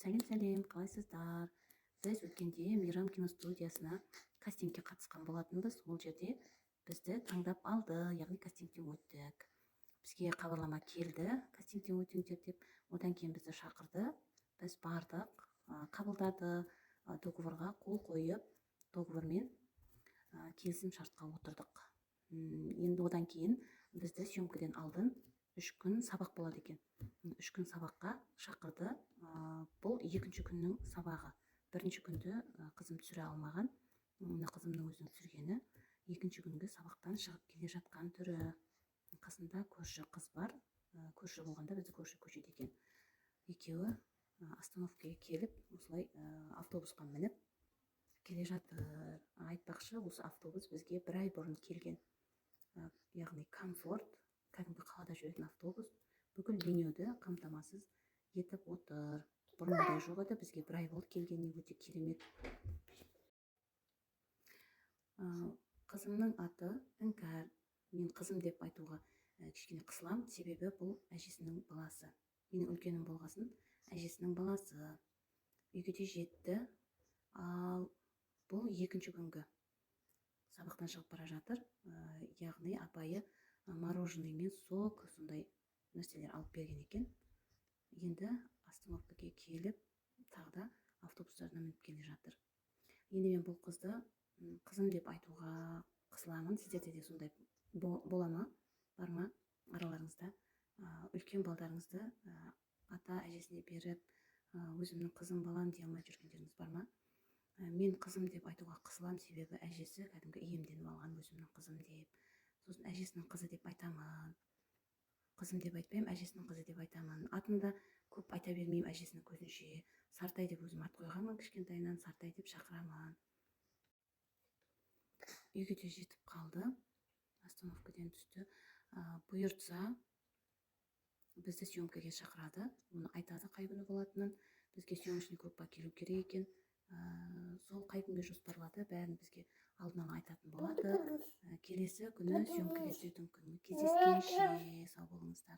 Сәлем, сәлем, қалайсыздар? Біз өткенде Мейрам киностудиясына кастингке қатысқан болатынбыз. Ол жерде бізді таңдап алды, яғни кастингтен өттік. Бізге хабарлама келді, кастингтен өтіңдер деп. Одан кейін бізді шақырды, біз бардық, қабылдады, договорға қол қойып, договормен келісім шартқа отырдық. Енді одан кейін бізді съемкадан алдын 3 күн сабақ болады екен. 3 күн сабаққа шақырды. Бұл екінші күннің сабағы. Бірінші күнді қызым түсіре алмаған, мына қызымның өзінің түсіргені. Екінші күнгі сабақтан шығып келе жатқан түрі. Қасында көрші қыз бар. Көрші болғанда, бізді көрші көшеде екен. Екеуі остановкаға келіп, осылай автобусқа мініп келе жатыр. Айтпақшы, осы автобус бізге бір ай бұрын келген. Яғни комфорт, кәдімгі қалада жүретін автобус, бүкіл Бейнеуді қамтамасыз етіп отыр. Бұрын ондай жоқ еді. Бізге бір ай болды келгеніне, өте керемет. Қызымның аты Іңкәр. Мен қызым деп айтуға кішкене қысыламын, себебі бұл әжесінің баласы. Менің үлкенім болғасын, әжесінің баласы. Үйге де жетті. Ал бұл екінші күнгі сабақтан шығып бара жатыр. Яғни апайы мороженое мен сок, сондай нәрселер алып берген екен. Енді остановкаға келіп, тағы да автобустарына мініп келе жатыр. Енді мен бұл қызды қызым деп айтуға қысыламын. Сіздерде де сондай бола ма, бар ма араларыңызда үлкен балдарыңызды ата әжесіне беріп, өзімнің қызым, балам дей алмай жүргендеріңіз бар ма? Мен қызым деп айтуға қысыламын, себебі әжесі кәдімгі иемденіп алған өзімнің қызым деп. Сосын әжесінің қызы деп айтамын, қызым деп айтпаймын, әжесінің қызы деп айтамын. Атын да көп айта бермеймін әжесінің көзінше. Сартай деп өзім ат қойғанмын, кішкентайынан Сартай деп шақырамын. Үйге де жетіп қалды, остановкадан түсті. Бұйыртса, бізді съемкаға шақырады, оны айтады қай күні болатынын. Бізге съемочный группа келу керек екен. Сол қай күнге жоспарлады, бәрін бізге алдын ала айтатын болады. Келесі күні съемкаға түсетін күні кездескенше, сау болыңыздар.